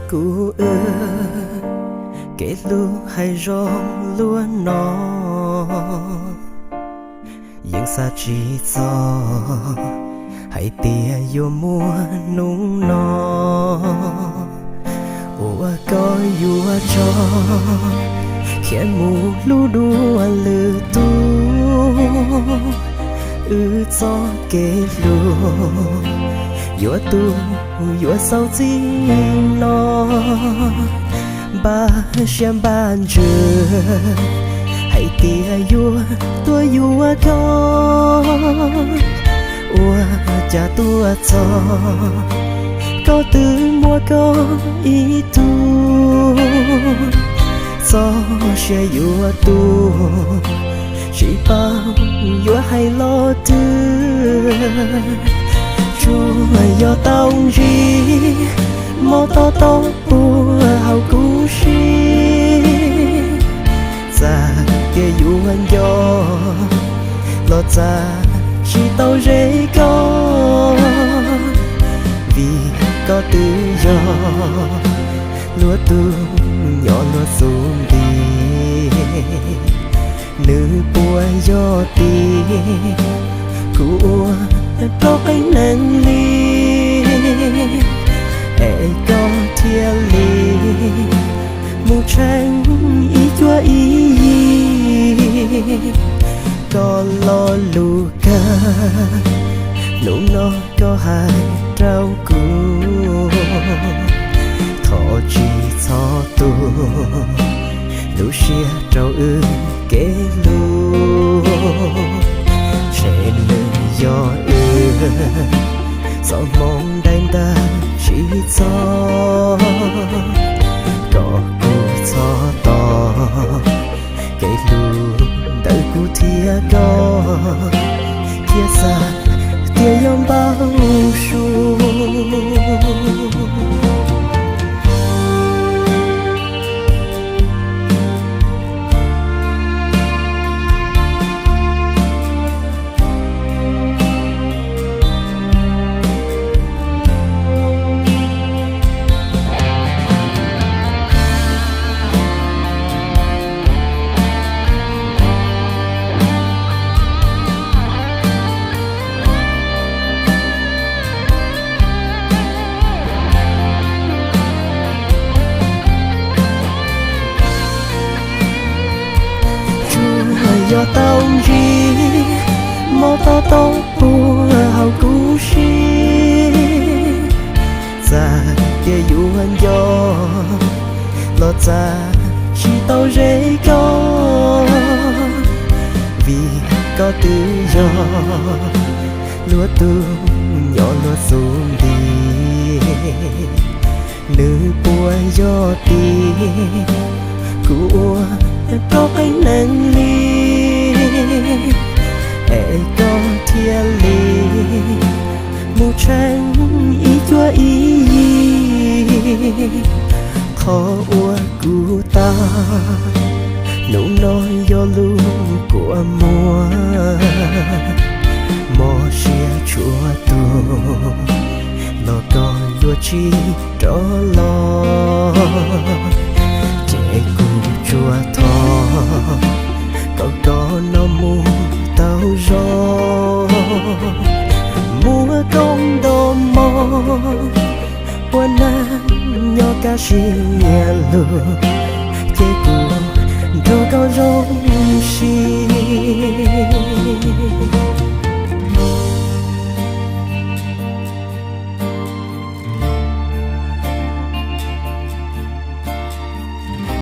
Kuv wb kev hlub hais zoo luaj no, yeej xav tsis txog hais tias yuav muaj hnub no uas koj yuav tso khiav mus hlub dua lwm tus. Wb txoj kev hlub yuav tu yuav xaus txij no, npaj siab npaj ntsws hais tias yuav tuaj yuav koj. Ua cas tuaj txog koj twb muaj koj ib tug, txoj sia yuav tu tsis paub yuav hais los twg. Tsuas yog tau ntsib mob tob tob puag hauv kuv siab, txawm tias yuav nco los txav tsis tau ze koj, vim koj twb yog luag tus nyob luag xub ntiag. Nws puas yog tiag kuv ua rau qee neeg li, es koj thiaj li mus tshee ib cuab ib yig. Koj lo lus kawg hnub no koj hais rau kuv, thov tsis txhob tu lub siab rau wb kev hlub, ntshe nws yog wb txoj hmoo dai ntawd tsis txog, kom kuv txhob tos kev hlub ntawm kuv thiab koj, thiab xav tias yuav npau suav. Tsuas yog tau ntsib mob tob tob puag hauv kuv siab, txawm tias yuav nco los txav tsis tau ze koj, vim koj twb yog luag tus nyob luag xub ntiag. Nws puas yog tiag kuv ua rau qee neeg li, es koj thiaj li mus tshee ib cuab ib yig. Qhov uas kuv tag hnub no yog lub kua muag, mob siab tshua tuag los koj yuav tsis rov los, ces kuv tsuas thov kom koj no mus tau zoo, muaj koob nto mog, ua neeg nyob kaj siab nyiam lug, ces kuv nrog koj zoo siab.